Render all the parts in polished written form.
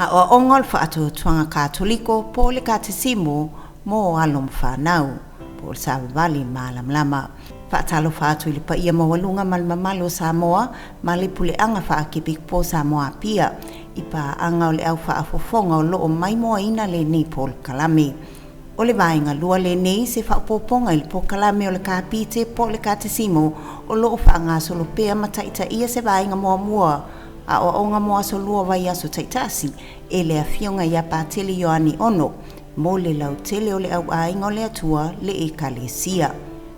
Aoaoga o le Faatuatuaga Katoliko po o le Katesimo mo alo ma fanau, po o le Savavali Malamalama. Faatalofa atu i le paia maualuga ma le mamalu o Samoa ma le puleaga faa-Kepikopo Samoa Apia i paaga o le au faafofoga o loo maimoaina lenei polokalame. O le vaega lua lenei se faaopoopoga i le polokalame o le Kapite po o le Katesimo o loo faagasolo pea ma taitaia se vaega muamua aoaoga mo aso lua vaiaso taitasi e le Afioga ia Patele Ioane Ono mo le lautele o le auaiga o le Atua le Ekalesia.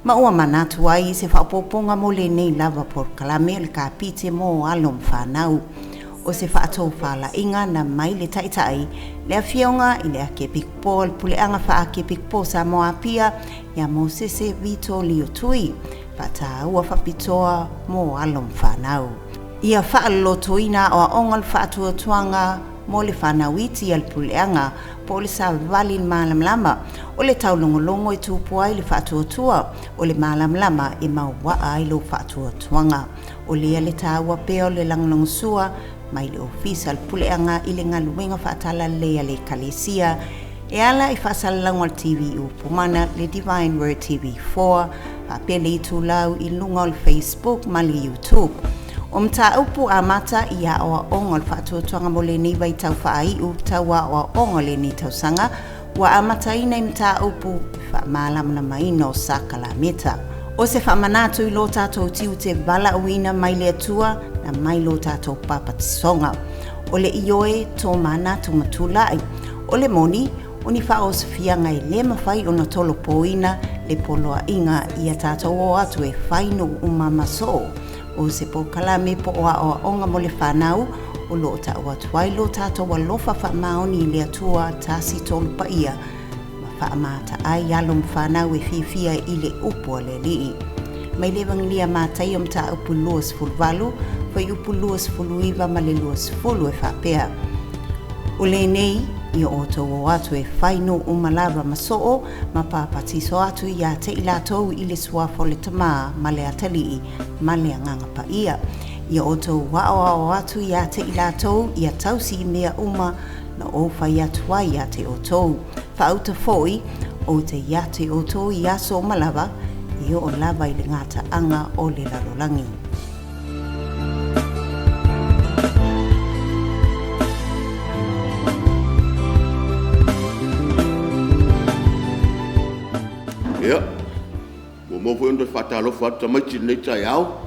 Ma ua manatu ai i se faaopoopoga mo lenei lava polokalame o le Kapite mo alo ma fanau. O se faatofalaiga na mai le taitai le Afioga i le Akiepikopo o le Puleaga Faa-Akiepikopo Samoa Apia ia Mosese Vito Lio Tui, faataua faapitoa mo alo ma fanau. Ia faalolotoina aoaoga o le faatuatuaga mo le fanau iti a le puleaga po o le savavali malamalama. O le taulogologo e tupu ai le faatuatua, o le malamalama e mauaa ai lou faatuatuaga. O lea le taua pea o le lagolagosua mai le ofisa o le puleaga i le galuega faatalalelei a le Ekalesia e ala i faasalalauga o le TV Upu Mana, le Divine Word TV4, faapea le itulau i luga o le Facebook ma le YouTube. O mataupu amata i aoaoga o le faatuatuaga mo lenei vaitau faaiu tau aoaoga o lenei tausaga ua amataina i mataupu faamalamalamaina o sakalameta. O se faamanatu i lo tātou tiute valaauina mai le Atua na mai lo tātou papatisoga. O le ioe tō manatu ma tulai. O le moni, o ni faaosofiaga e lē mafai ona tolopoina le poloaiga ia tātou o atu e fai nuu uma ma soo. O se polokalame po o aoaoga mo le whanau, o loo ta'u atu ai lo tātou alofa faamaoni i le Atua tasi tolu paia, ma faamata ai alo ma whanau e fiafia i le upu a le Alii. Mai le Evangelia Mataio mataupu 28, fuaiupu 29 ma le 20 e faapea. O lenei, ia outou o atu e fai nuu uma lava ma soo ma papatiso atu ia te i latou i le suafa o le Tamā ma le Atalii ma le Agaga Paia. Ia outou aoao atu ia te i latou ia tausi i mea uma na ou fai atu ai ia te outou. Faauta foi, ou te ia te outou i aso uma lava, e oo lava i le gataaga o le lalolagi. Ia, ua muamua foi ona toe faatalofa atu tamaiti i lenei taeao,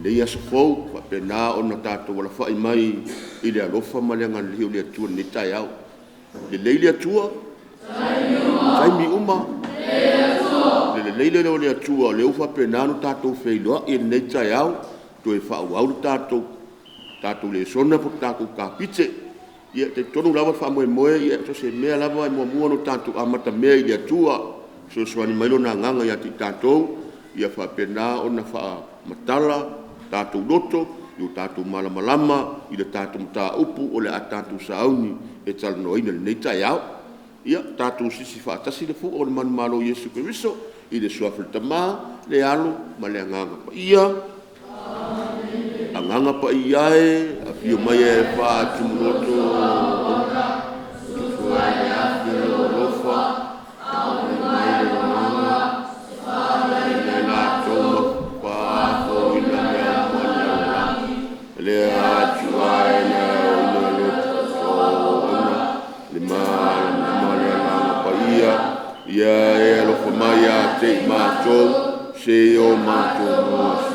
lenei aso fou ua faapena ona tatou alafai mai i le alofa ma le agalelei o le Atua i lenei taeao. Lelei le Atua? Taimi uma. Taimi uma. Lelei le Atua. Le lelei lea o le Atua o lea ua faapena ona tatou feiloai i lenei taeao e toe faaauau le tatou lesona po o le tatou Kapite. E talitonu lava le faamoemoe, so o se mea lava e muamua ona tatou amatamea i le Atua, e fesoasoani mai Lona Agaga ia te i tatou ia faapena ona faamatala tatou loto ia o tatou malamalama i le tatou mataupu o le a tatou sauni e talanoaina i lenei taeao. Ia tatou sisi faatasi le fua o le manumalo i Iesu Keriso i le Suafa o le Tama, le Alo ma le Agaga Paia. Amene. Agaga Paia e, afio mai e faatumu loto, alofa mai lou Agaga le malamalama le Agaga Paia, Ia e alofa mai ia te i matou, se i o matou maua se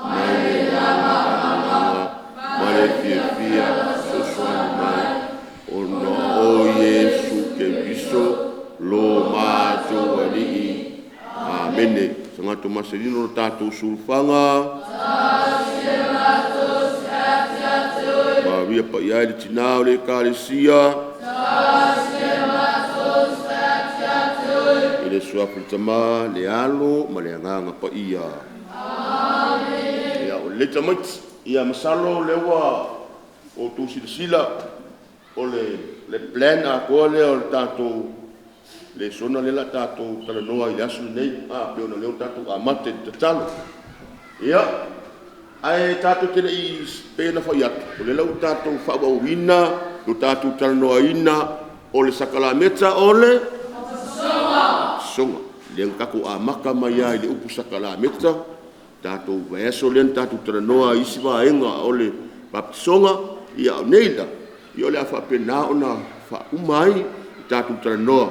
mai le Agaga ma le fiafia fesoasoani mai, ona o Iesu Keriso lo matou Alii. Amene. Tagata masani ona tatou sulufaga, Maria Paia e le Tina o le Ekalesia, I le Suafa o le Tama, le Alo ma le Agaga Paia. Ia ua lelei tamaiti, ia masalo o lea ua outou silasila o le plan atoa lea o le tatou lesona lea o le a tatou talanoa ai i le aso lenei, pei ona o lea ua tatou amata i le tatalo. Ia, Ae tatou te le i pei ona fai atu, o lea la ua tatou faaauauina lo tatou talanoaina o le sakalameta o le Soga. Lea na tatou amata mai lava i le upu sakalameta, tatou vaiaso lea na tatou talanoa ai i isi vaega o le papatisoga. A o nei la, o le a faapena ona faauma ai le tatou talanoa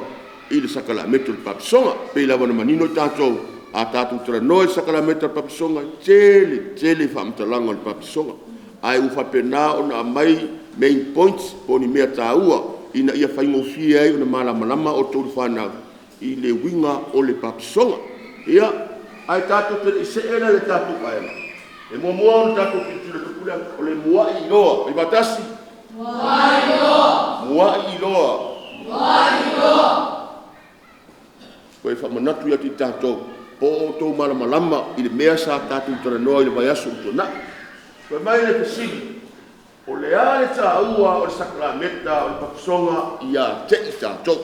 i le sakalameta o le papatisoga. E pei lava ona manino tatou, a tatou talanoa i le sakalameta o le papatisoga, e tele tele faamatalaga o le papatisoga, ae ua faapena ona aumai main points po o ni mea taua ina ia faigofie ai ona malamalama outou le fanau i le uiga o le papatisoga. Ia, ae tatou te le i see la i le tatou vaega, e muamua ona tatou tilotilo i le upu lea o le mua'i iloa. Fai faatasi. Mua'i iloa. Mua'i iloa. Mua'i iloa. Toe faamanatu ia te i tatou po o outou malamalama i le mea sa tatou talanoa i le vaiaso ua tuanai. Fai mai le fesili, o le a le taua o le sakalameta o le papatisoga ia te i tatou?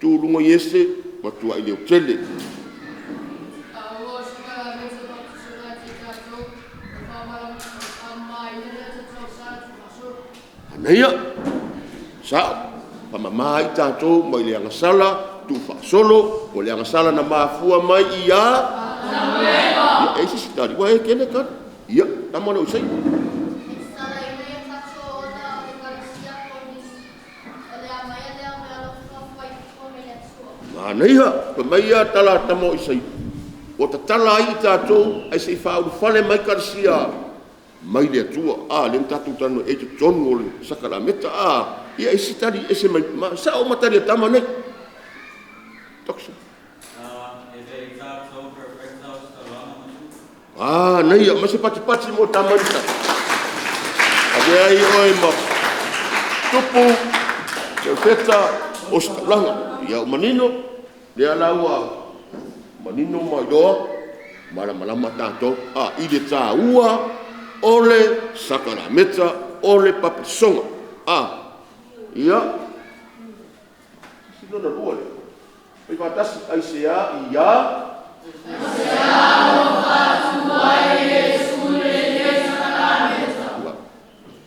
Tu i luga iese, matuai leotele. Manaia, sao, faamama ai tatou mai le agasala tuufaasolo o le agasala na mafua mai ia Atamu. Ia, e i ai se isi tali? Ua tele tali. Ia, le tama lea o Isaia. Manaia, fai mai ia tala a le tama o Isaia, ua tatala ai i tatou ae se i faaulufale mai ekalesia mai le Atua. A lea na tatou talanoa i totonu o le sakalameta. A, ia isi tali ese mai, e sao uma tali a tama nei. Manaia, aumai se patipati mo tama ia. Avea ai oe ma Tupu, Perofeta, Ositaulaga. Ia ua manino, lea la ua manino ma iloa, malamalama tatou i le taua o le sakalameta o le papatisoga. Ia, lona lua lea, fai faatasi, aisea? Ia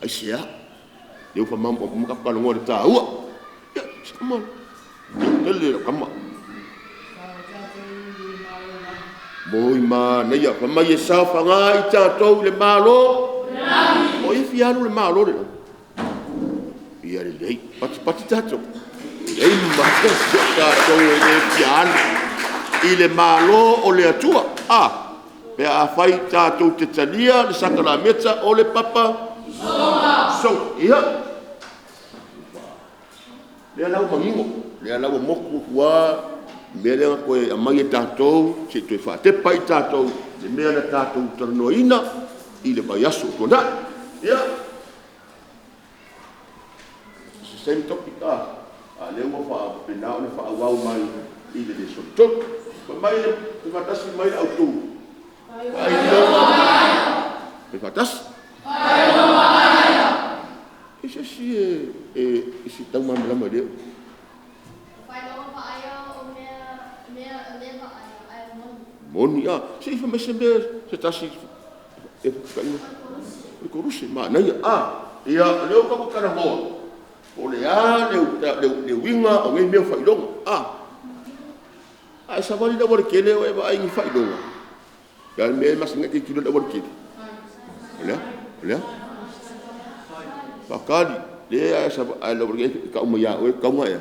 Aisea? Lea ua uma ona tatou talanoa i le taua. Ia, se tama leotele lau tama. Oi manaia, fai mai e saofaga i tatou i le Malo. O ai e fia alu i le Malo le la? Ia lelei, patipati tatou. E leai ma se isi o tatou e le fia alu i le Malo o le Atua, a? Pe afai tatou te talia le sakalameta o le papa soga. Ia, lea la ua manino, lea la ua motu atu lava le mea lea na toe aumai e tatou se i toe faatepa i tatou i le mea na tatou talanoaina i le vaiaso ua tuanai. Ia, it's the same topic a lea ua faapena ona faaauau mai i le lesona 3. Fai mai le fai faatasi mai le autu, faailoga. Fai faatasi. Faailoga. E i ai se isi e fia tau malamalama i lea upu? Moni a. Se i fai mai se mea se tasi e… O le koluse, manaia. Ia, o lea ua tatou talanoa po o le a le uiga o nei mea o faailoga. A e savali i le aualatele o e vaai i ni faailoga? O le a le mea e masani ai ona e tilotilo i le aualatele? O le a? O le a? Faatali. Lea a e alu i le aualatele e tau mai ia oe e tatau ona e a? E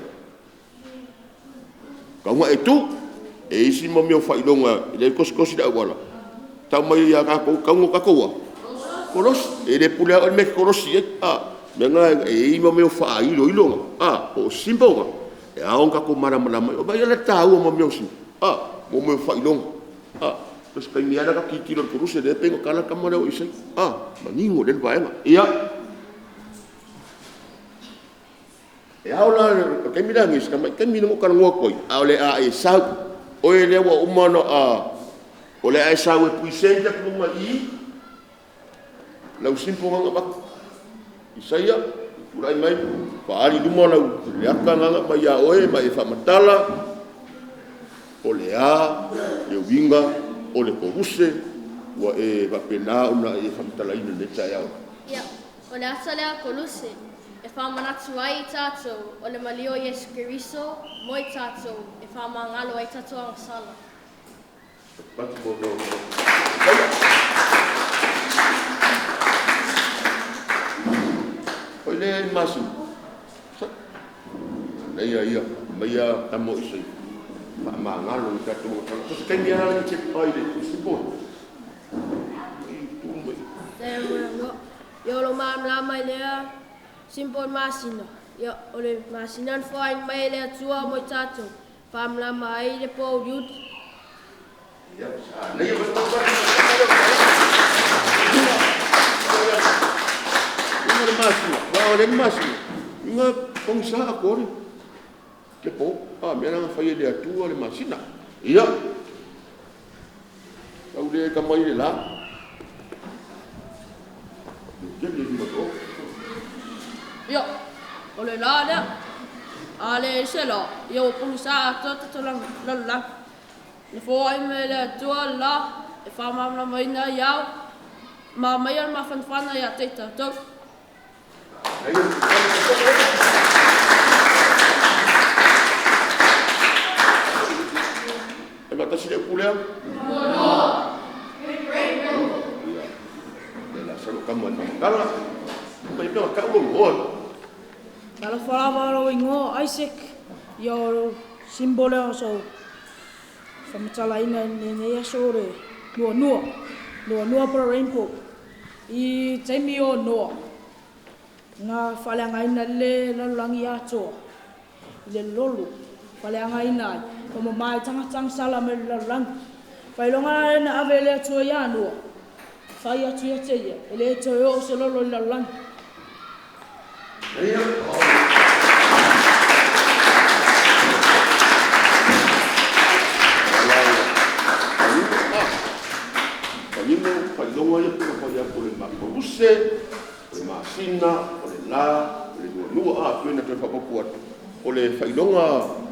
tatau ona e tu. E i ai isi mea o faailoga lea e tositosi le auala, tau mai ia tatou e tatau ona tatou a? Kolosi. E le pule lava oe i le mea e te kolosi ai. O le mea lena e i ai mea o faailoilo na po o symbol na e ao ona tatou malamalama ai. Vaai la i le taua o mea o mo mea o faailoga. So o se taimi lava ta tilotilo i le koluse lea pei ona tala le tama lea o Isaia. Manino lelei le vaega. Ia, e ao la, o le taimi lenei, o si tamai taimi lea na ou talanoa atu ai, a o le a e sau, oe lea ua uma ona… O le a e sau e present atu i i lau symbol lena na avatu. Isaia, tulai mai, faaali i luma le ata lena na aumai ia oe ma e faamatala po o le a le uiga o le koluse Ua e faapena ona e faamatalaina i lenei taeao. Ia, o le aso lea o Koluse, e faamanatu ai i tatou o le maliu o Iesu Keriso mo i tatou e faamagalo ai tatou agasala. Oi le masina. Ia ia, mai ia tamo i se faamagalo i tatou agasala. So se taimi lava le te pai le simple. Ia o lo malamalama i lea simple masina. Ia o le masina na foai mai e le Atua mo i tatou. Faamalamalama ai le po uliuli. Ia, sa nei o le masina, wa o le masina. Inga pongisa a kore. Le po, a mea la fai e le Atua le masina. Ia. Tau le kamai le la. Ia, o le la lea. A le se la, ia o pongisa atoa tatou lalolagi. Na foai mai e le Atua le la, e faamalamalamaina ai ao, ma aumaia le mafanafana ia te i tatou. E faatasi le upu lea? Ia, le la salo kama e faamatala. Mai pea tau lo loa. Talofa lava o lou igoa Isaac, ia o lou symbol lea o sau faamatalaina i lenei aso o le nuanua, nuanua po o le rainbow. I taimi o Noa, na faaleagaina le lalolagi atoa i le lolo, faaleagaina ai, o mamae tagata agasala mai le lalolagi. Faailoga la lea na ave e le Atua ia Noa, fai atu ia te ia, e le toe oo se lolo i le lalolagi. Manino faailoga ia pe fai atu o le makoluse, o le masina, o le la, o le nuanua. A pei ona toe faaopoopo atu, o le faailoga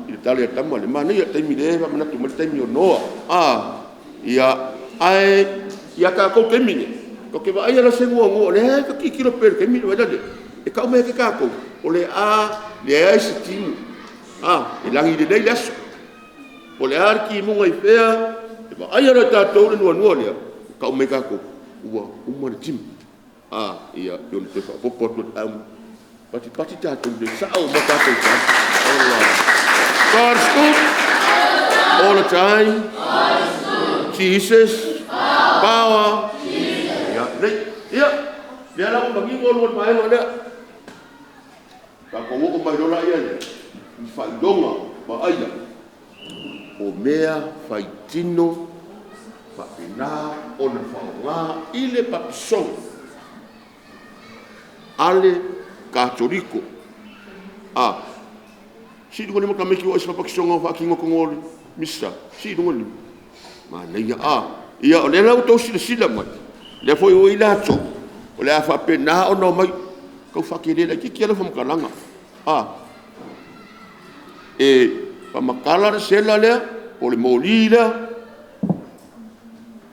i le tali a le tama le manaia taimi le faamanatu mai le taimi o Noa. Ia, ae ia tatou taimi nei, ou te vaaia la se nuanua o lea e tilotilo pea i le taimi lea, e tau mai ia te tatou, o le a leai se timu, e lagi lelei le aso. Po o le a le timuga i fea, e vaaia loa e tatou le nuanua lea, ua tau mai ia tatou, ua uma le timu. Ia, pei ona toe faaopoopo atu, ae patipati tatou i le sao ma tatou tali. God is good all the time. Jesus power. Ia, lelei. Ia, lea la ua manino le vaega lea. Tatou oo mai loa lea i faailoga vaaia o mea faitino faapena ona faaaoga i le papatisoga a le Katoliko. Sii i luga le lima o tamaiti ua i se papatisoga o faatino i totonu o le Misa. Sii i luga le lima. Manaia. Ia o lea la ua outou silasila mai, o lea foi ua i ai latou o le a faapena ona omai. Tau faatele laitiiti lava lau faamatalaga, e faamatala le sela lea po o le moli lea,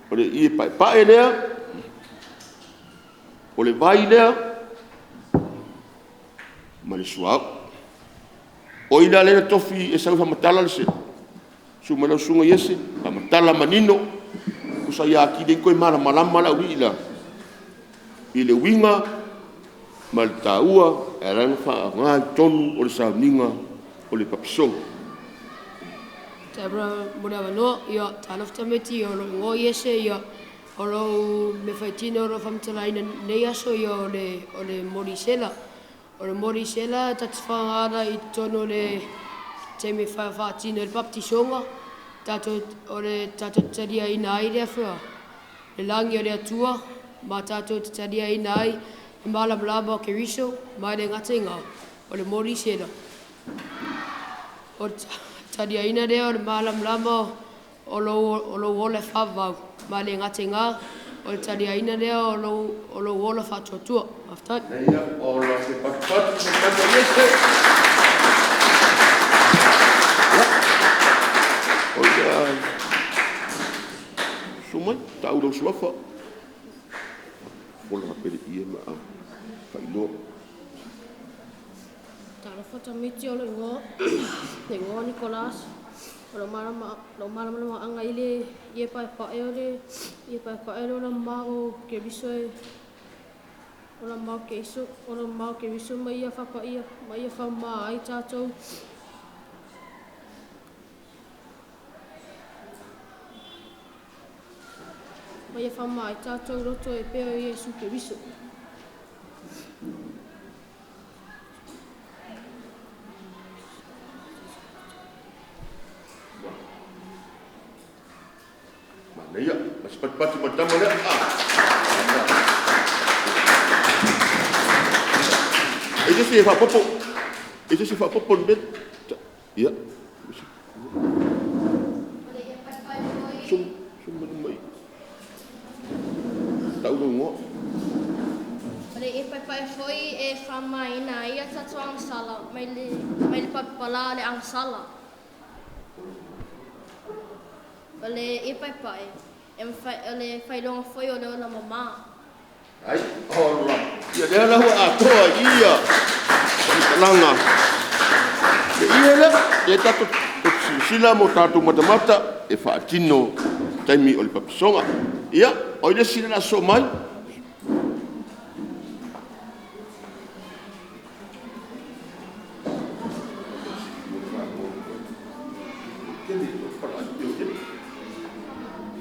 o le ie paepae lea, o le vai lea ma le suauu. O ai la lea na tofi e sau e faamatala le sela? Susu mai lau Susuga Iese, faamatala manino, tusa ia atili ai ona toe malamalama le aualii la i le uiga ma le taua e ala ai ona faaaoga i totonu o le sauniga o le papisoga. Faafetai mo le avanoa. Ia, talofa tamaiti, o lou igoa o Iese, ia, o lou mea faitino o lo o faamatalaina i lenei aso, ia, o le molisela. O le molisela ta te faaaogaina i totonu o le taimi e faatino ai le baptisoga, tatou o le tatou te taliaina ai le le lagi o le Atua, ma tatou te taliaina ai le malamalama o Keriso, ma e le gata i gā, o le molisela. O le taliaina lea o le malamalama o lou ola e faavavau, ma e le gata i gā, o le taliaina lea o lou ola faatuatua. Faafetai. Ia, o se patupatu mo Iese. Ia, o le susu mai, ta'u lou suafa. Fofola pele ie ma faailoa. Talofa tamaiti o lou igoa, le igoa o Nicholas. O lou malamalamaaga i le ie paepae o le ie paepae o le ola mama o Keriso e ola mama o Keriso, ola mama o Keriso ma ia faapaia ma ia faamama ai tatou. Ma ia faamama ai tatou loto e pei o Iesu Keriso. Manaia, ma se patipati ma le tama lea. E se isi e faaopoopo, e se isi e faaopoopo i le mea lea. Ia. Susu mai luma i i. Ta'u lou igoa. O le ie paepae foi e faamamaina ai a tatou agasala mai le, mai le palapala o le agasala. O le ie paepae, e mafai, o le faailoga foi o le ola mama. Ai, ola. Ia lea la ua atoa i ia faamatalaga. Le ie lea, ia tatou silasila ma o tatou matamata e faatino taimi o le papasoga. Ia, o ai le isi o le a sosoo mai?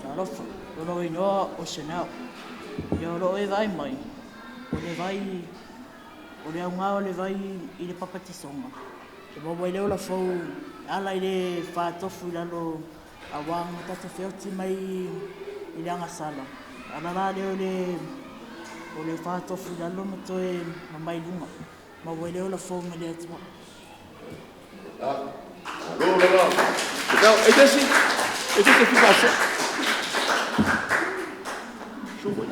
Talofa, o lou igoa o Senao. Ia o loo e vaai mai, o le vai, o le aoga o le vai i le papatisoga, e maua ai le ola fou e ala i le faatofu i lalo aua na tatou feoti mai i le agasala, ala la lea o le faatofu i lalo ma toe mamai i luga, maua ai le ola fou mai le Atua. Malo lava. Senao, e se isi, e se isi e fia faasoa? Susu mai.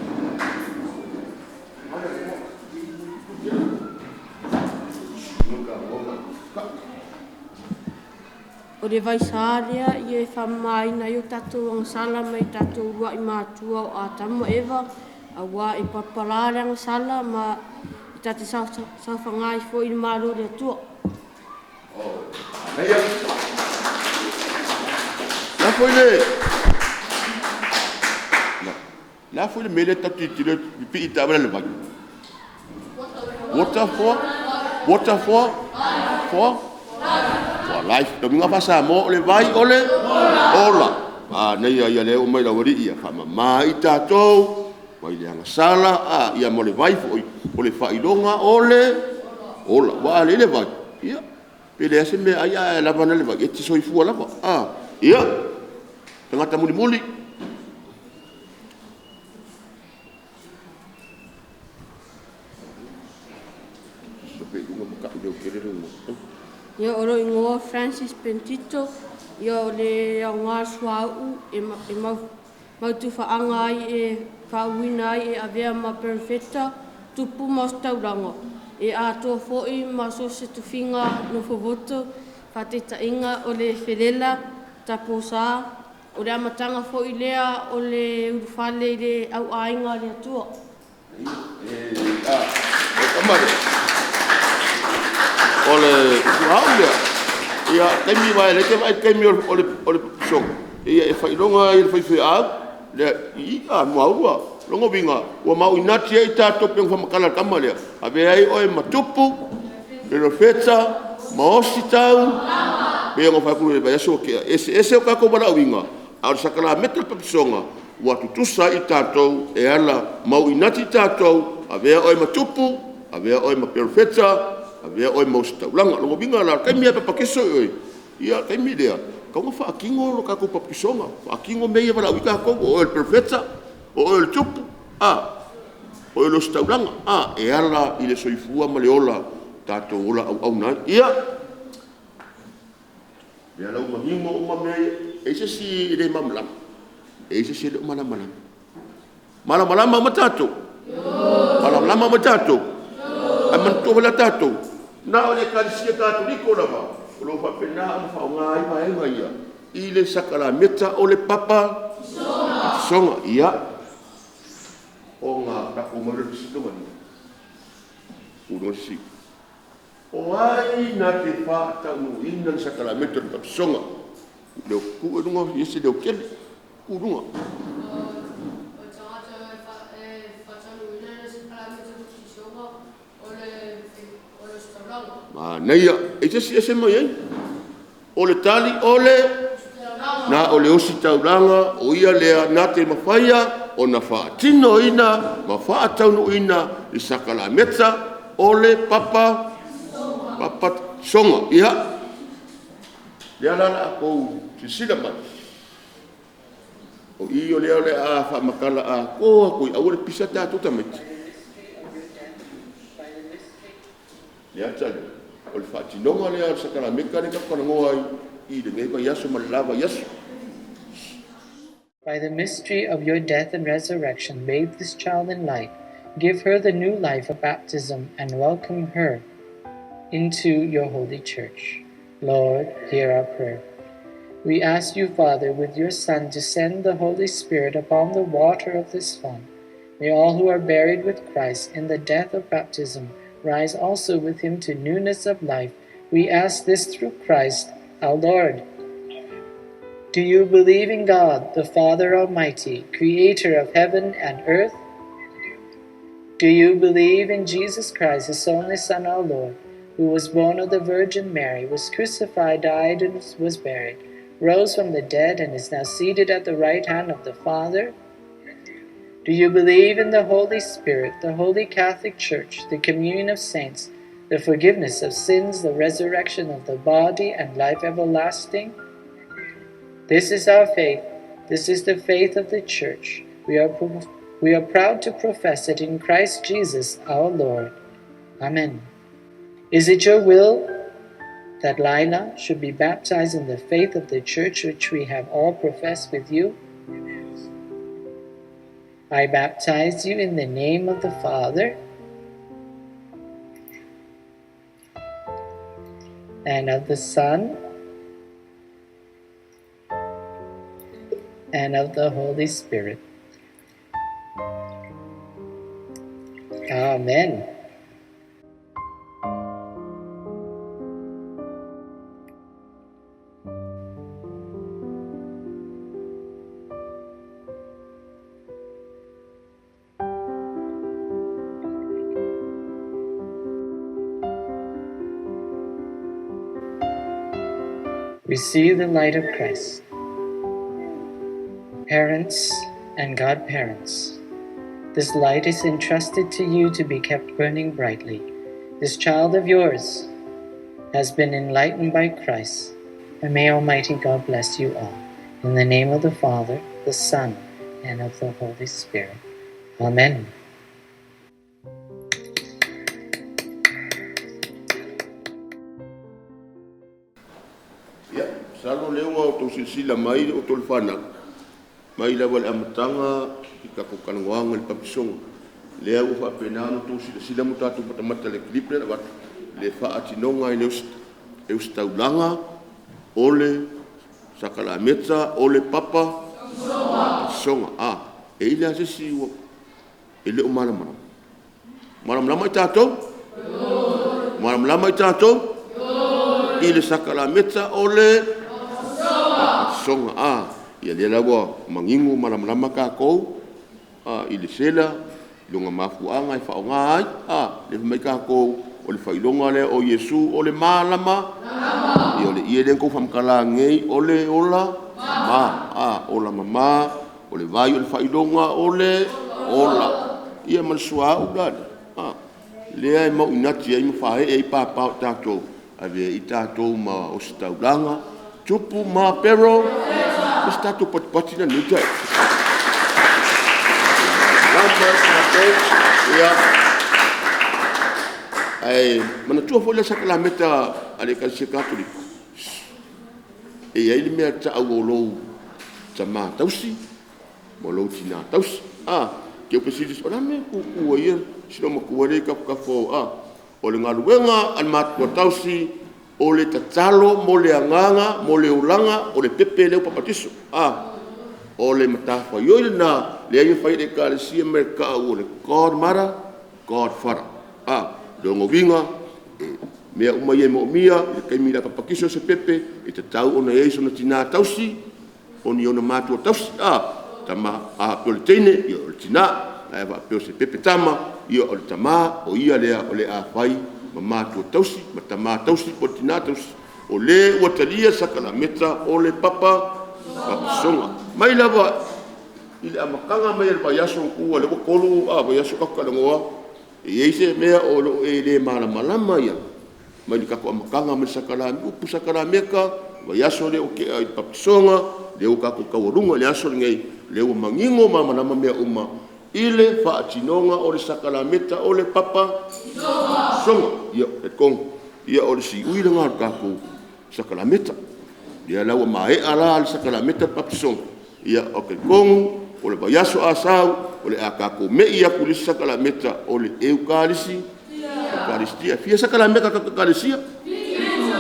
O le vaisā lea ia e faamamaina ai o tatou agasala mai tatou uluai matua o Atamu ma Eva, auā e palapala le agasala ma e ta te saofaga ai foi i le Malo o le Atua. Manaia. Le a foi le le a foi le mea lea tatou te tilotilo pipii i taavale a le vai? Water for water for life. O le uiga faa-Samoa o le vai o le ola. Manaia ia lea ua aumai e le aualii ia, faamama ai tatou mai le agasala a, ia ma le vai foi o le faailoga o le ola. Aua a leai le vai, ia pe leai lava se meaai ae a lava le vai, e te soifua lava. Ia, tagata mulimuli. Ia, o lou igoa Francis Pentito. Ia, o le aoga o le suauu e, e mau, mautufaaga ai e faauuina ai e avea ma perofeta, tupu ma ositaulaga. E atoa foi ma so o se tofiga nofovoto, faataitaiga o le felela, taposā, o le amataga foi lea o le ulufale i le auaiga a le Atua. O le suauu lea, ia taimi aua o lea e te vaai i le taimi o le pipisi ia e faailoga ai e le faifeau le i'a muaulu. O lona uiga ua mauinati ai tatou pei ona faamatala e le tama lea, avea ai oe ma tupu, perofeta ma ositaulaga. E pei ona ou fai atu i le vaiaso ua tea, e eseese o tatou valaauina a o le sakalameta o le papasoga ua tutusa ai tatou e ala mauinati tatou, avea oe ma tupu, avea oe ma perofeta, avea oe ma ositaulaga. O lona uiga la o le taimi lava e papatiso ai oe, ia o le taimi lea e tatau ona faatino le tatou papatisoga, faatino mea ia e valaauina tatou, o oe o le perofeta, o oe o le tupu, o oe o le ositaulaga e ala i le soifua ma le ola tatou ola auauna ai. Ia, o lea la ua manino uma mea ia. E i ai se isi e le malamalama? E i ai se isi e le o malamalama? Malamalama uma tatou? Malamalama uma tatou? Ae manatua foi la tatou, na o le Ekalesia Katoliko lava o lo o faapena ona faaaoga ai vaega ia i le sakalameta o le papatisoga. Soga. Ia, ona tatou omai loa i le fesili lona lima, tulaga sisina. O ai na te faataunuuina le sakalameta o le Batisoga? Tuu i luga Iese Leokele, tuu i luga. O le tagata e faataunuuina le sakalameta o le Batisoga o le ositaulaga. Manaia. E i ai se isi e ese mai ai? O le tali o le na o le ositaulaga o ia lea na te mafaia ona faatinoina ma faataunuuina le sakalameta o le papa soga. Ia, lea la o le a outou silasila mai, o i lea o le a faamatala atoa atu ai, aua le pisa tatou tamaiti. O le faatinoga lea o le sakalameta lea tatou te talanoa ai i lenei vaiaso ma le la vaiaso. By the mystery of your death and resurrection, bathe this child in light. Give her the new life of baptism and welcome her into your holy church. Lord, hear our prayer. We ask you, Father, with your Son, to send the Holy Spirit upon the water of this font. May all who are buried with Christ in the death of baptism rise also with him to newness of life. We ask this through Christ our Lord. Do you believe in God, the Father Almighty, creator of heaven and earth? Do you believe in Jesus Christ, his only Son, our Lord, who was born of the Virgin Mary, was crucified, died, and was buried, rose from the dead, and is now seated at the right hand of the Father? Do you believe in the Holy Spirit, the Holy Catholic Church, the communion of saints, the forgiveness of sins, the resurrection of the body, and life everlasting? This is our faith. This is the faith of the Church. We are proud to profess it in Christ Jesus our Lord. Amen. Is it your will that Lila should be baptized in the faith of the Church which we have all professed with you? I baptize you in the name of the Father, and of the Son, and of the Holy Spirit. Amen. Receive the light of Christ. Parents and godparents, this light is entrusted to you to be kept burning brightly. This child of yours has been enlightened by Christ, and may Almighty God bless you all. In the name of the Father, the Son, and of the Holy Spirit. Amen. Ia, masalo o lea ua outou silasila mai outou le fanau, mai lava i le amataga i tatou talanoaga i le Baptisoga, lea ua faapena ona outou silasila ma tatou matamata i le clip lea na avatu, le faatinoga e le ositaulaga o le sakalameta o le papa soga. A, e i ai la se isi ua e le o malamalama? Malamalama i tatou? Malamalama i tatou? I le sakalameta o le soga. A, ia lea la ua manino ma malamalama tatou i le sela, i lona mafuaaga e faaaoga ai, a, lea e fai mai tatou o le faailoga lea o Iesu o le malama, ia o le ie lea na tou faamatala nei o le ola mama, ola mama, o le vai o le faailoga o le ola. Ia ma le suauu la lea, lea e mauinati ai ma faee ai papa o tatou, ave ai tatou ma ositaulaga, tupu ma pero, o se tatou patipati la i lenei taeao. Ia, ae manatua foi le sakalameta a le Ekalesia Katoliko, e i ai le mea e tau o lou tama tausi ma lou tina tausi. E te fesili, o le a le mea e tutu ai si olomatua lea i tafatafa o… O le galuega a le matua tausi o le tatalo mo le agaga mo le olaga o le pepe lea ua papatiso. O le matafaioi lenā lea e fai e le Ekalesia ma e taʻu o le God Mother, God Father. Lona uiga e mea uma ia e moomia i le taimi o le a papatiso se pepe, e tatau ona i ai sona tinã tausi po o ni ona matua tausi, tama a faapea o le teine, ia o le tina, ae a faapea o se pepe tama, ia o le tama, o ia lea o le a fai ma matua tausi ma tama tausi po o tina tausi, o le ua talia le sakalameta o le papatisoga. Mai lava i le amataga mai o le vaiaso na tuua lea ua 3 vaiaso tatou talanoa, e i ai se mea o lo o e le malamalama ai mai le tatou amataga mai le upu sakalameta, vaiaso lea ua tea i le papatisoga, lea ua tatou taualuga i le aso lenei, lea ua manino ma malamalama mea uma i le faatinoga o le sakalameta o le papatisoga. Ia, e talitonu o le siui lena o le tatou sakalameta. Lea la ua maea la le sakalameta o le papatisoga, ia ou te talitonu o le vaiaso a sau o le a tatou me'i atu i le isi sakalameta o le Eukalisi. E fia sakalameta a le tatou Ekalesia?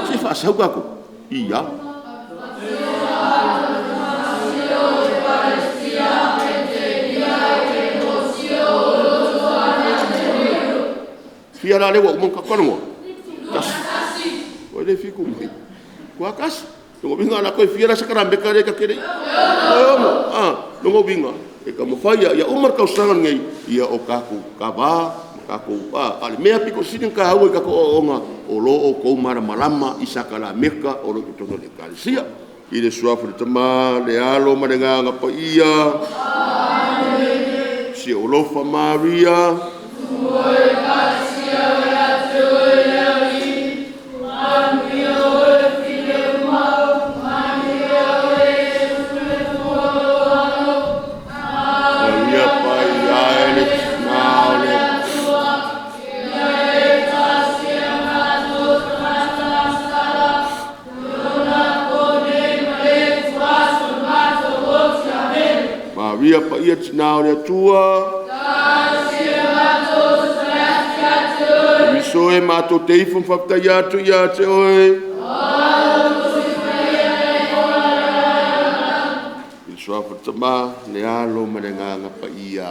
Se i faasau tatou. Ia. Fia la lea ua uma ona tatou talanoa? Tasi. Ua le fitu mai. Ua tasi. Lona uiga o le a toe fia la sakalameta lea ta te le i… Toe 6. O lona uiga e taumafai ia uma le tausaga lenei o tatou kava ma tatou… A o le mea aupito sili ona taua i tatou aoaoga, o lo outou malamalama i sakalameta o lo o i totonu o le Ekalesia. I le Suafa o le Tama, le Alo ma le Agaga Paia. Amene. Si ou alofa Maria, Maria Paia e le Tina o le Maria Paia Tina o le Atua, Mamiso e matou te ifo ma faafetaia atu ia te oe. I le Suafa o le Tama, le Alo ma le Agaga Paia.